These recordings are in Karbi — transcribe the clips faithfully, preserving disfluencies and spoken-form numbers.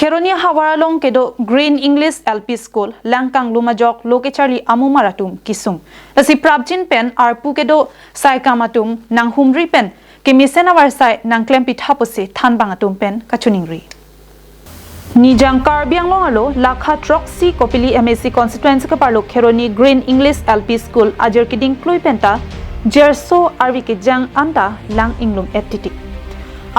Kheroni havar along kedo Green English L P School lang kanglum ajok lo kecharli amumar atum kesung. Lasi prapjin pen arpu kedo saikam atum nanghumri pen kemesen avarsai nangklem pitha pusi thanbang atum pen kachiningri. Nijang Karbi Anglong arlo lakha throksi Kopili M A C constituency keparlo Kheroni Green English L P School ajir keding klui penta jerso arvi kejang anta lang inglum et titik.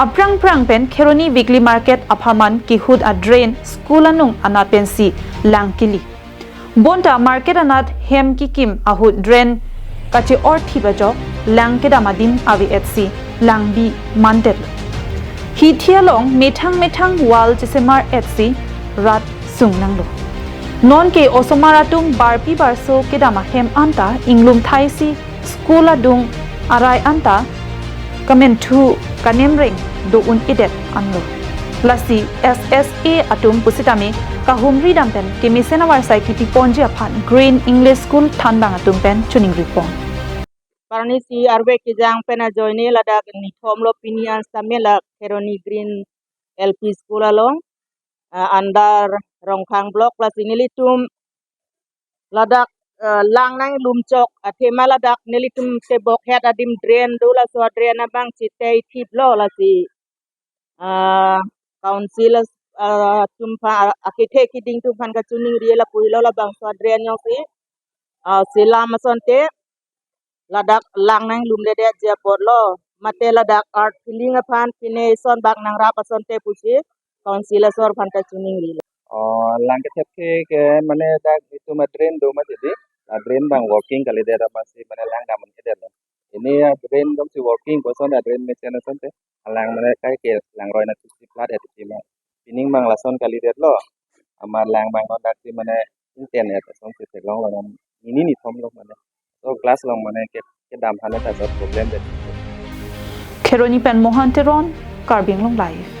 Aphrang phrang pen Kheroni weekly market apharman kehut a drain school anung anat pensi lang kili. Bonta market anat hem kekim ahut drain kache-or thip ajok lang kedam adim ave etsi lang bi mandet. Hithi along methang methang wall chesemar etsi rat sung nanglo. Non ke osomar atum barpi barso kedam ahem anta inglum thaisi school adung arai anta kamenthu kanemreng do un-edet anlo. Lasi S S A atum pusitame kahumri dam pen kemesen avarsai kipi ponji aphan Green English School thanbang atum pen chiningri pon. Parni si arve kejang pen ajoine ladak nithom lo pini an sitame la Kheroni Green L P School along, ah, under Rongkhang block, lasi nelitum ladak, eh, lang nanglum chok athema ladak nelitum tebok het adim drain do, laso drain abang chetei thip lo, lasi, ah, council, ah, atum aphan, akethe keding atum aphan kachiningri lapu helo, labangso drain jongsi, ah, selam asonte ladak lang nanglumledetji apotlo, mate ladak earth filling aphan pine son bak nangrap asonte pusi council asor aphan ta chiningri. Oh, lang kethepke ke mane dak itum a drain do mati di. A drain abang working kalidet amatsi mane lang dam un-edet lo. Ini a drain jongsi working koson a drain mesen asonte alang mane kaike langroi na tusi plat et tima. Pining abang lason kalidet lo. Amat lang abang non daksi mane inten et asonsi theklong lo non. Ini nithom lo mane. So class along mane ke kedam hane ta sor problem det. Kheroni pen Mohan Teron, Karbi Anglong Live.